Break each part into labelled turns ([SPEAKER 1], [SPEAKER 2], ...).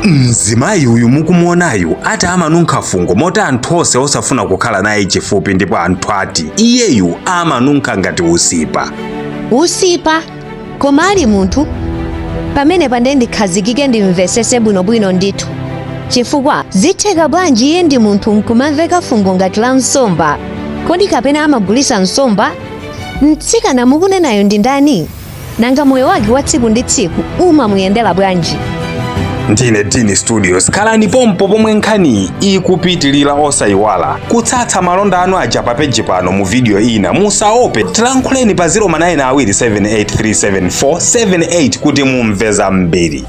[SPEAKER 1] Mzimayi uyu mukumuonayu ati amanunkha fungo moti anthu onse osafuna kukhala naye chifupi, ndipo anthu ati iyeyu amanunkha ngati usipa.
[SPEAKER 2] Usipa? Koma ali munthu? Pamenepa nde ndikhazikike ndimvesese bwinobwino ndithu. Chifukwa zitheka bwanji iye ndi munthu nkumamveka fungo ngati la nsomba? Kodi kapena amagulisa nsomba? Mtsikana mukunenayo ndi ndani? Nanga moyo wake wa tsiku ndi tsiku umamuyendera bwanji?
[SPEAKER 1] Ndine Dini Studios. Khalani pompo pomwe nkhani ikupitilira. Osayiwala kutsatsa malonda anu aja pa peji pano mu video ina. Musaope, tilankhuleni pa 092783778 kuti mumve zambiri.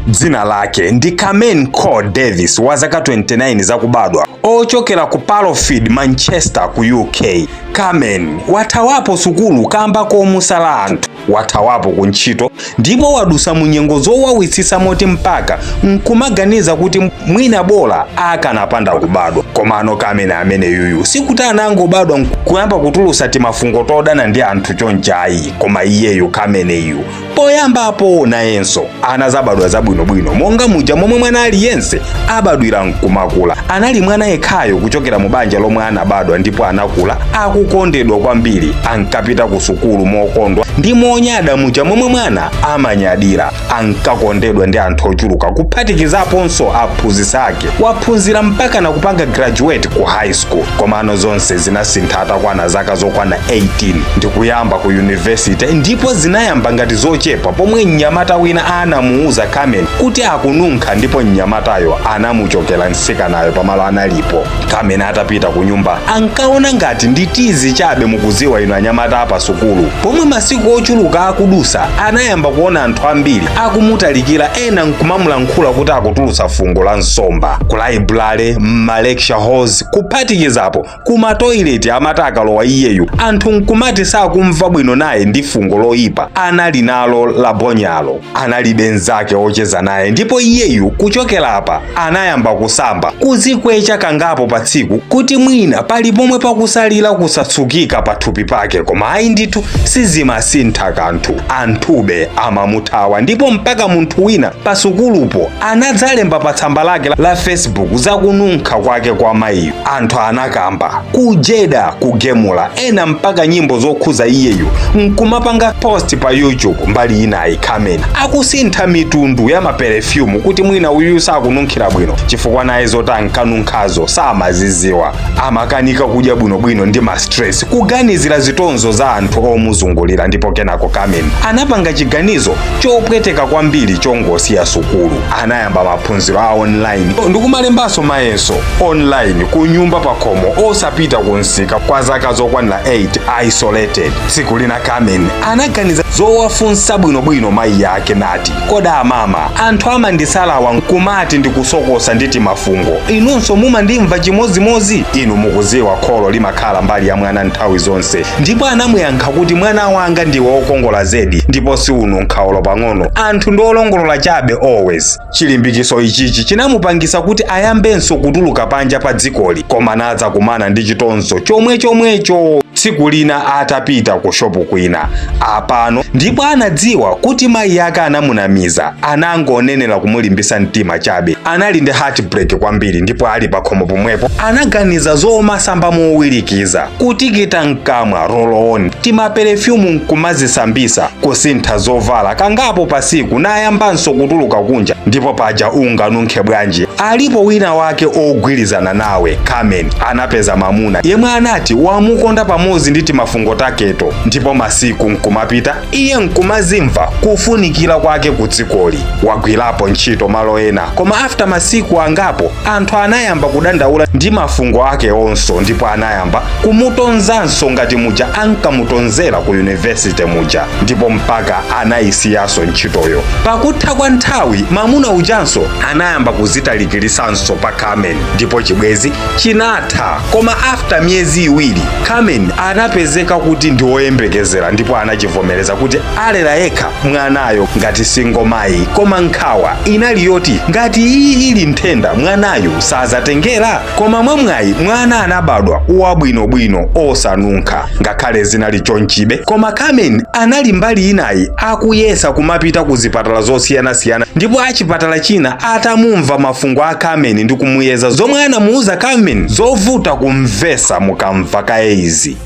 [SPEAKER 1] Dzina lake ndi Carmen Cole Davis, wa zaka 29 zakubadwa, ochokera ku Palfield, Manchester ku UK. Carmen wathawapo sukulu kamba komusala anthu, wathawapo ku ntchito, ndipo wadusa mu nyengo zowawitsitsa moti mpaka nkumaganiza kuti mwina bola akanapanda kubadwa. Komano Carmen amene yuyu sikuti anangobadwa kuyamba kutulusa timafungo todana ndi anthu chonchayi, koma iyeyu Carmeneyu poyambapo nayenso anazabadwa zabwinobwino monga muja momwe mwana aliyense abadwira nkumakula. Anali mwana yekhayo kuchokera mu banja lomwe anabadwa, ndipo anakula akukondedwa kwambiri. Ankapita ku sukulu mokondwa ndi monyada muja momwe mwana amanyadira. Ankakondedwa ndi anthu ochuluka, kuphatikizaponso aphunzitsi ake. Waphunzira mpaka na kupanga graduate ku high school. Komano zonse zinasintha atakwana zaka zokwana 18 ndikuyamba ku university, ndipo zinayamba ngati zochepa pomwe mnyamata wina anamuuza Carmen kuti akununkha, ndipo mnyamatayo anamuchokera mtsikanayo pamalo analipo. Carmen atapita ku nyumba ankaona ngati ndi tease chabe, mukuziwa inu anyamata apa sukulu. Pomwe masiku ochuluka akudusa, anayamba kuona anthu ambiri akumutalikira, ena nkumamulankhula kuti akutulutsa fungo la nsomba ku library, mma lecture halls, kuphatikizapo kuma toilet. Amati akalowa iyeyu anthu nkumati sakumva bwino naye ndi fungo loyipa anali nalo la bonyalo. Analibe mnzake ocheza naye, ndipo iyeyu kuchokera apa anayamba kusamba kuzikwecha kangapo pa tsiku kuti mwina pali pomwe pakusalira kusatsukika pathupi pake. Koma ayi ndithu, sizimasintha kanthu, anthube amamuthawa, ndipo mpaka munthu wina pasukulupo anadzalemba pa tsamba lake la Facebook zakununkha kwake kwa mayiyu. Anthu anakamba, kujeda, kugemula, ena mpaka nyimbo zokhuza iyeyu nkumapanga post pa YouTube. Mbali inayi Carmen akusintha mitundu ya maperefyumu kuti mwina uyu sakununkhira bwino, chifukwa naye zoti ankanunkhazo samaziziwa. Amakanika kudya bwinobwino ndi ma stress, kuganizira zitonzo za anthu omuzungulira. Ndipo kenako Carmen anapanga chiganizo chopweteka kwambiri chongosiya sukulu. Anayamba maphunziro a online ndikumalembanso mayeso online ku nyumba pakhomo, osapita kunsika kwa zaka zokwanira 8, isolated. Tsiku lina Carmen anaganiza zowafunsa bwinobwino mayi ake nati, "Koda amama, anthu amandisalawa nkumati ndikusokosa nditi mafungo, inunso mumandimva chimozimozi?" Inu mukuziwa kholo limakhala mbali ya mwana nthawi zonse. Ndipo anamuyankha kuti, "Mwana wanga, ndiwe wokongola zedi ndipo siununkha olo pang'ono, anthu ndi olongolola chabe always." Chilimbikiso ichichi chinamupangisa kuti ayambenso kutuluka panja pa dzikoli, koma nadzakumana ndi chitonzo chomwe chomwecho tsiku lina atapita ku shopu kwina apano, ndipo anadziwa kuti mayi ake anamunamiza, anangonenera kumulimbisa mtima chabe. Anali ndi heartbreak kwambiri, ndipo ali pakhomo pomwepo anaganiza zomasamba mowirikiza, kutikita mkamwa roll-on, timaperefyumu nkumazisambisa, kusintha zovala kangapo pasiku, nayambanso kutuluka kunja. Ndipo paja unganunkhe bwanji, alipo wina wake ogwirizana nawe. Carmen anapeza mamuna yemwe anati wamukonda pamodzi ndi timafungo taketo, ndipo masiku nkumapita, iye nkumazimva kufunikira kwake ku dzikoli. Wagwirapo ntchito malo ena, koma after masiku angapo anthu anayamba kudandaula ndi mafungo ake onso, ndipo anayamba kumutonzanso ngati muja ankamutonzera ku university muja, ndipo mpaka anayisiyanso ntchitoyo. Pakutha kwa nthawi mamuna ujanso anayamba kuzitalikirisanso pa Carmen, ndipo chibwezi chinatha. Koma after miyezi 2 Carmen Anapezeka kuti ndi woyembekezera ndipo anachivomereza kuti alera yekha mwanayo ngati single mayi. Koma nkhawa inali yoti ngati iyi ili nthenda, mwanayo sazatengera. Koma mwamwayi mwana anabadwa wabwinobwino, osanunkha. Ngakhale zinali chonchibe, koma Carmen anali mbali inayi akuyesa kumapita ku zipatala zosiyanasiyana, ndipo achipatala china atamumva mafungo a Carmen ndi kumuyeza, zomwe anamuuza Carmen zovuta kumvesa mukamva kaye izi.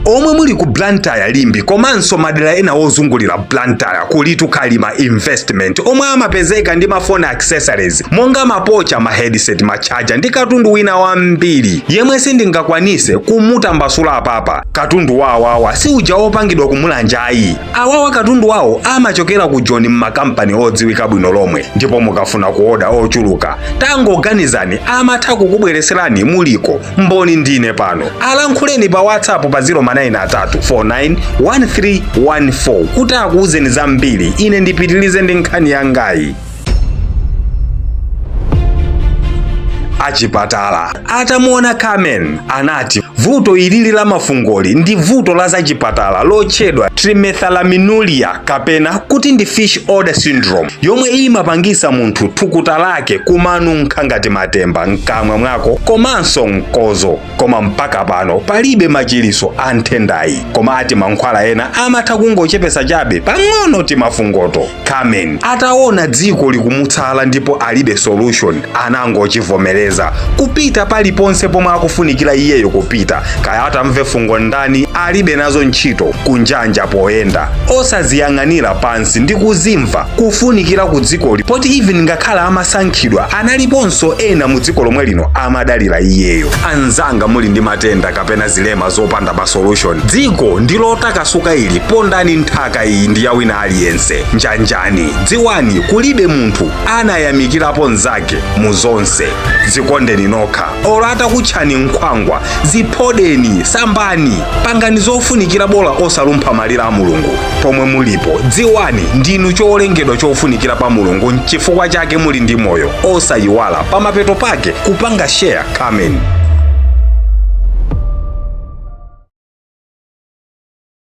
[SPEAKER 1] Omwe muli ku Blantyre, Limbe komanso madera ena ozungulira Blantyre, kulitu Kalima Investment omwe amapezeka ndi mafoni accessories monga mapocha, ma headset, ma charger ndi katundu wina wambiri yemwe sindingakwanise kumutambasula apapa. Katundu wawawa si uja wopangidwa kumulanja ayi. Awawa katundu wawo amachokera ku Joni m'makampani odziwika bwino lomwe, ndipo mukafuna kuoda ochuluka, tangoganizani, amatha kukubwereserani muliko. Mboni ndine pano. Alankhuleni pa WhatsApp pa 093 49 1314 kuti akuwuzeni zambiri. Ine ndipitilize ndi nkhani yangayi. Achipatala atamuona Carmen anati vuto ilili la mafungoli ndi vuto la zachipatala lotchedwa trimethylaminuria, kapena kuti ndi fish odor syndrome, yomwe imapangisa munthu thukuta lake kumanunkha ngati matemba mkamwa mwako komanso mkozo. Koma mpaka pano palibe machiliso a nthendayi, koma ati mankhwala ena amatha kungochepesa chabe pang'ono timafungoto. Carmen ataona dziko likumutsala ndipo alibe solution, anangochivomereza kupita paliponse pomwe akufunikira iyeyo kupita. Kaya atamve fungo ndani, alibe nazo ntchito. Kunjanja poyenda osaziyang'anira pansi ndi kuzimva kufunikira ku dzikoli, poti even ngakhale amasankhidwa analiponso ena mu dziko lomwe lino amadalira iyeyo. Anzanga muli ndi matenda kapena zilema zopanda ma solution, dziko ndi lotakasuka ili, pondani nthaka iyi ndi ya wina aliyense. Njanjani, dziwani kulibe munthu anayamikirapo mnzake mu zonse. Zikondeni nokha, olo atakutchani nkhwangwa, ziphodeni, sambani, pangani zofunikira, bola osalumpha malire a Mulungu. Pomwe mulipo dziwani ndinu cholengedwa chofunikira pa Mulungu, nchifukwa chake muli ndi moyo. Osayiwala pamapeto pake kupanga share. Carmen.